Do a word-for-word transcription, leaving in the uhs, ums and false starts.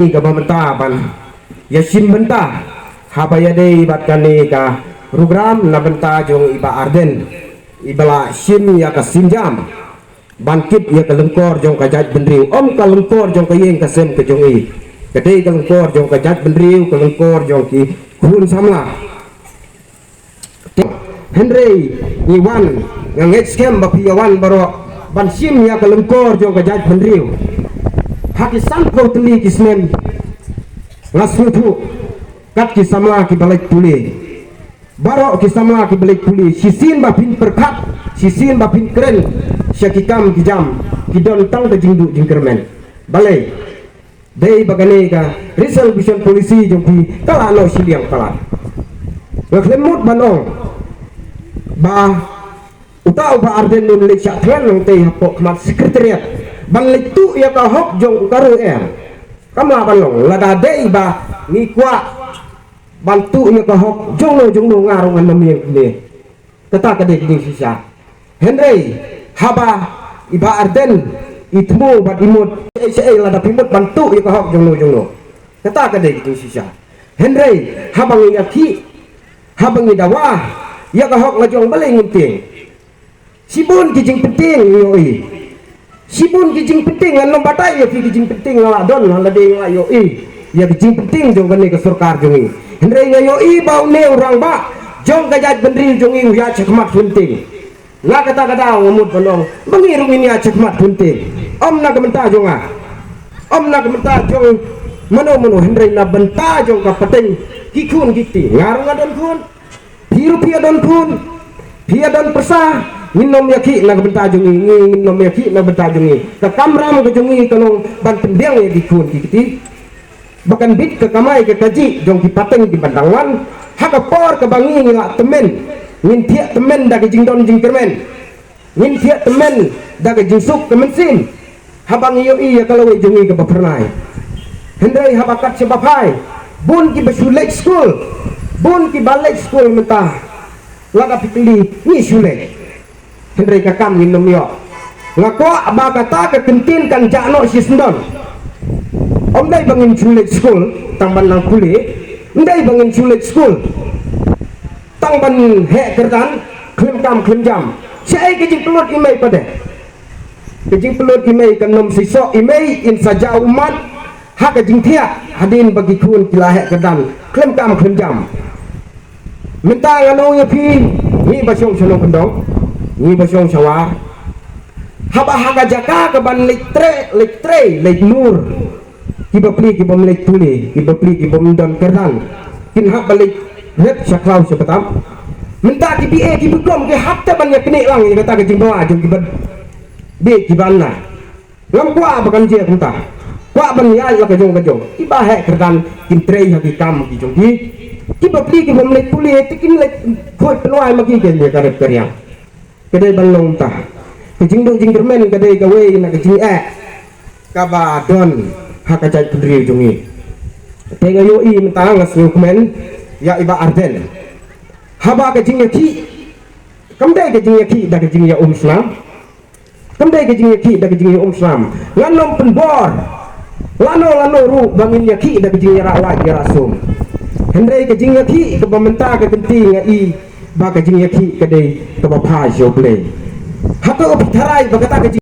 Kaba mynta ban ïa shim bynta haba ïadei bad kane ka program na bynta jong i Bah Ardent, iba la shim ïa ka sienjam ban kit ïa ka lyngkor jong ka jaitbynriew, ym ka lyngkor jong ka ïing ka sem ka jong i. Ka dei ka lyngkor jong ka jaitbynriew, ka lyngkor jong ki khun samla. Hynrei ngi wan, nga ngeit skhem ba phi ïa wan baroh ban shim ïa ka lyngkor jong ka jaitbynriew. Ha ki sanphew tylli ki snem, nga sngewthuh kat ki samla kiba leit pule, baroh ki samla kiba leit pule, shisien ba phin pyrkhat, shisien ba phin kren sha ki kam ki jam, ki don tang ka jingduh jingkyrmen. Balei? Dei ba kane ka Reservation Policy jong phi ka la noh shiliang palat. Nga khlem mut ban ong ba uta u Bah Ardent un leit shah thngan nangtei hapoh khmat Secretariat ban leit tuh ïa ka hok jong u Karo Air. Kam lah ban long, lada dei ba ngi kwah ban tuh ïa ka hok jongno jongno, nga ruh ngan ym ïeng kumne. Kata ka dei ka jingshisha. Hynrei haba i Bah Ardent i thmu bad i mut, shaei shaei lada phi mut ban tuh ïa ka hok jongno jongno, kata ka dei ka jingshisha. Hynrei haba ngi ïakhih, haba ngi dawa ïa ka hok la jong, balei ngim tieng? Shibun ki jingpyntieng ngi ïohi. Shibun ki jingpyntieng, ngan ym batai ïa phi ki jingpyntieng nga la don, ha lade nga la ïohi ïa ki jingpyntieng jong kane ka sorkar jong ngi. Hynrei nga ïohi ba une u rangbah jong ka jaitbynriew jong ngi u ïaid shakhmat pyntieng. Na kata ka daw nga mut ban ong ba ngi ruh ngin ïaid shakhmat pyntieng. Ym na ka bynta jong nga, ym na ka bynta jong mano mano, hynrei na bynta jong ka pateng ki khun ki kti. Nga ruh nga don khun. Phi ruh phi ïa don khun, phi ïa don pyrsa. Ngin ym ïakhih na ka bynta jong ngi, ngin ym ïakhih na ka bynta jong ngi. Ka kamram ka jong ngi ka long ban pynbiang ïa ki khun ki kti ba kan bit ka kamai ka kajih jong ki pateng kiba dang wan. Ha ka por kaba ngi ngi la tymmen, ngin thiah tymmen da ka jingdon jingkyrmen. Ngin thiah tymmen da ka jingsuk ka mynsiem haba ngi ïohi ïa ka lawei jong ngi kaba phyrnai. Hynrei haba kat shaba phai, bun kiba shu leit skul, bun kiba leit skul mynta. Lada phi kylli, ngi shu leit, hynrei ka kam ngin ym ïoh. Nga kwah ba kata ka kyntien kan jah noh shisyndon. Ym dei ba ngin shu leit skul tang ban nang pule, ym dei ba ngin shu leit skul tang ban heh kyrdan khlem kam khlem jam. Shaei ka jingpynlut i mei pat de? Ka jingpynlut i mei kan ym shisha, i mei in sa jaw ummat ha ka jingthiah hadien ba ki khun ki la heh kyrdan khlem kam khlem jam. Mynta nga ong ïa phi, ngi ba shong sha nongkyndong, ngi ba shong sha war, haba ha ka jaka ka ban leit trei, leit trei, leit lur, kiba pli kibym leit pule, kiba pli kibym don kyrdan, kin hap ban leit rep sha khlaw sha btam. Mynta ki B A ki B Com ki hap te ban ïa knieh lang ïa kata ka jingdawa jong kiba B A kiba na. Ngam kwah ba kan jia kumta. Kwah ban ïaid la ka jong ka jong. Kiba heh kyrdan kin trei ha ki kam ki jong ki. Kiba pli kibym leit pule te kin leit khuid pynwai ma ki, kin ïa ka rep ka riang. Ka dei ban long kumta. Ka jingduh jingkyrmen ka dei kawei na ka jingeh kaba don ha ka jaitbynriew jong ngi. Te nga ïohi mynta nga sngewkmen ïa i Bah Ardent. Haba ka jingïakhih, kam dei ka jingïakhih da ka jingïaumsnam. Kam dei ka jingïakhih da ka jingïaumsnam. Ngan ym pynbor lano lano ruh ba ngin ïakhih da ka jingïarah wait ïarah sum. Hynrei ka jingïakhih kaba mynta ka kynti nga i ba ka jingïakhih ka dei kaba phai sha U Blei. Hato phi tharai ba kata ka